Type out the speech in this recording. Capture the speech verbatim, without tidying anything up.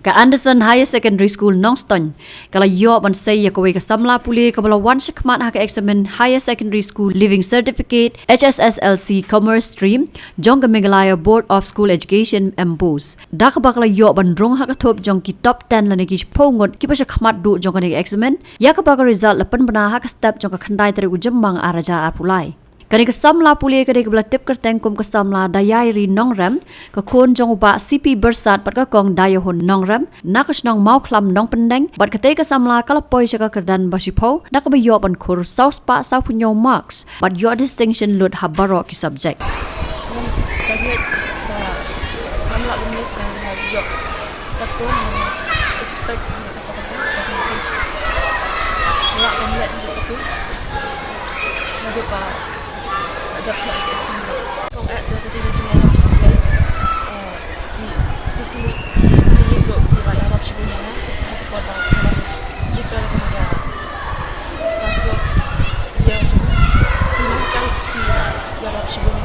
Ka Anderson Higher Secondary School Nongstoiñ ka la ïoh ban sei ïa kawei ka samla pule kaba la wan shakhmat ha ka eksamin Higher Secondary School Leaving Certificate H S S L C Commerce Stream jong ka Meghalaya Board of School Education MBOSE, da kaba ka la ïoh ban rung ha ka thup jong ki top ten lane ki shiphew ngut kiba shakhmat duh jong kane ka eksamin, ïa kaba ka result la pynbna ha ka step jong ka khyndai tarik u Jymmang ar hajar arphew lai. Kane ka samla pule ka dei kaba la tip kyrteng kum ka samla Daiairi Nongrem, ka khun jong u Bah C P Byrsat bad ka kong Daiahun Nongrem, na ka shnong Mawkhlam Nongpyndeng, bad katei ka samla ka la poi sha ka kyrdan ba shiphew da kaba ïoh ban khur saw spah saw phew hynñiew marks bad ïoh distinction lut ha baroh ki subject. Ngam lah ban leh, ngam lah ban ïoh. Katto ngam expect ïa kata kata, kata kata. Lah ban leh ïa kata. Naduh ba la dep thok ïa ka exam. Kong eh da ka dei ka jingïarap jong U Blei. Eh, ki, ki, ki, ki, ki, ki la ïarap shibun ïa nga. Ki la ïarap shibun ïa nga. Ki la ïarap shibun ïa nga.